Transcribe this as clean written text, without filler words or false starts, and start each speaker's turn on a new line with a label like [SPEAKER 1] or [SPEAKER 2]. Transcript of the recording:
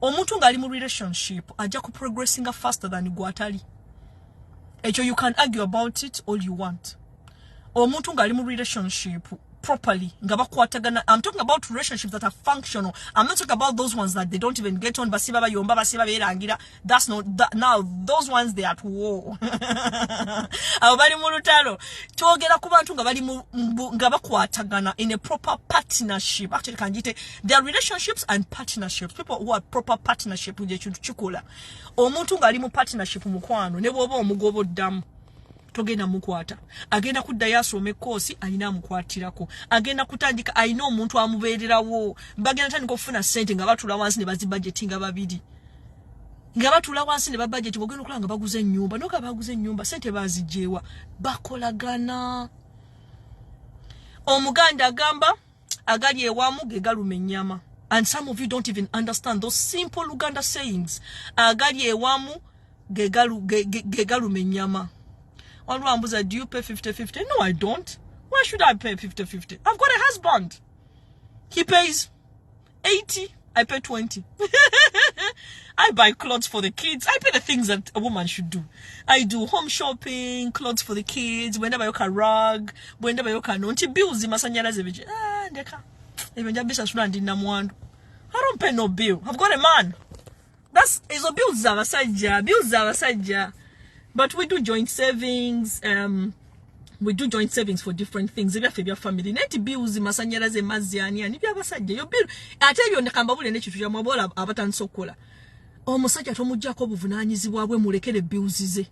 [SPEAKER 1] Omuntu ng'ali mu relationship ajja ku progressinga faster than gwatali. Ekyo you can argue about it all you want. Omuntu ng'ali mu relationship properly, nga bakwatagana, I'm talking about relationships that are functional, I'm not talking about those ones that they don't even get on, basiba bayomba, basiba beerangira. That's not that. Now those ones, they are at war, abo bali mu lutalo. Twogera ku bantu nga bali nga bakwatagana in a proper partnership. Actually, kanjite there are relationships and partnerships. People who are proper partnership, ekintu kikola. Omuntu ng'ali mu partnership, mukwano, ne bw'oba omugoba oddamu togenda mukwata, agenda kuddayo asoma ekkoosi, alina amukwatirako, agenda kutandika, alina omuntu amubeererawo, bagenda tandika okufuna ssente nga batula wansi ne bazibudgetinga babiri, nga batula wansi ne babudget. Ogenda okulaba nga baguze ennyumba, noga baguze ennyumba, ssente bazigyewa? Bakolagana. Omuganda agamba, agali ewamu ge galuma ennyama. And some of you don't even understand those simple Luganda sayings. Agali ewamu ge galuma ennyama. Waliwo ambuza, "Do you pay 50-50?" No, I don't. Why should I pay 50-50? I've got a husband. He pays 80, I pay 20. I buy clothes for the kids. I pay the things that a woman should do. I do home shopping, clothes for the kids, whenever ka rug, whenever kano nti bills, masanyalaze, biki. Ah, ndeka. Ebyo nja bisasula, ndi namwandu. I don't pay no bill. I've got a man. That's ezo bills z'abasajja, bills z'abasajja. But we do joint savings. We do joint savings for different things, ebyaffe ebya family. Naye ti bills, masanyalaze, mazzi, ani ani, byabasajja. Yo bill ate ebyo ndekambabule n'ekintu kyammwe abola abatandise okukola. Omusajja tomugjako obuvunaanyizibwa bwe, mulekere bills ze.